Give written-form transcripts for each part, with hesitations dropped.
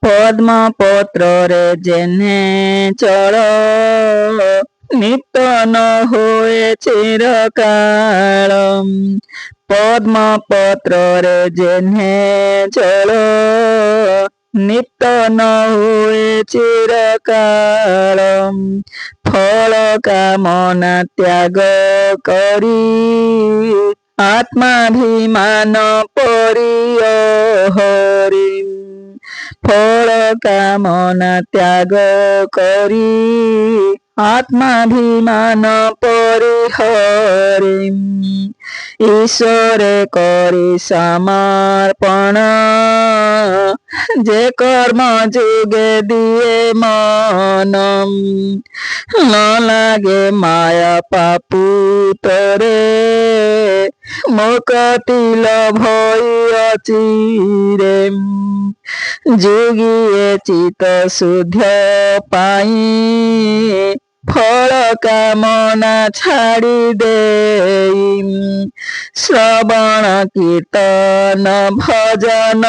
ପଦ୍ମ ପତ୍ରରେ ଯେହ୍ନେ ଚଳ, ନିତ ନ ହୁଏ ଚିରକାଳ। ପଦ୍ମ ପତ୍ରରେ ଯେହ୍ନେ ଚଳ, ନିତ ନ ହୁଏ ଚିରକାଳ। ଫଳ କାମନା ତ୍ୟାଗ କରି, ଆତ୍ମାଭିମାନ ପରିହରି। ଫଳ କାମନା ତ୍ୟାଗ କରି, ଆତ୍ମାଭିମାନ ପରିହରି। ଈଶ୍ୱରେ କରି ସମର୍ପଣ, ଯେ କର୍ମ ଯୋଗେ ଦିଏ ମନ। ନ ଲାଗେ ମାୟା ପାପୁତରେ, ମୁକତି ଲଭଇ ଅଚିରେ। ଯୁଗିଏ ଚିତ୍ତ ଶୁଦ୍ଧ ପାଇଁ, ଫଳ କାମନା ଛାଡ଼ି ଦେଇ। ଶ୍ରବଣ କୀର୍ତ୍ତନ ଭଜନ,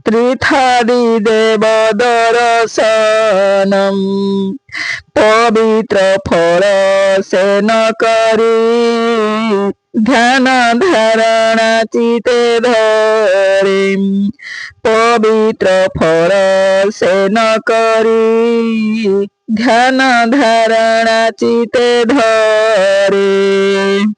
ତୀର୍ଥାଦି ଦେବ ଦର୍ଶନ। ପବିତ୍ର ଫଳ ସେ ନ କରି, ଧ୍ୟାନ ଧାରଣା ଚିତେ ଧରି। ପବିତ୍ର ଫଳ ସେ ନ କରି, ଧ୍ୟାନ ଧାରଣା ଚିତେ ଧରି।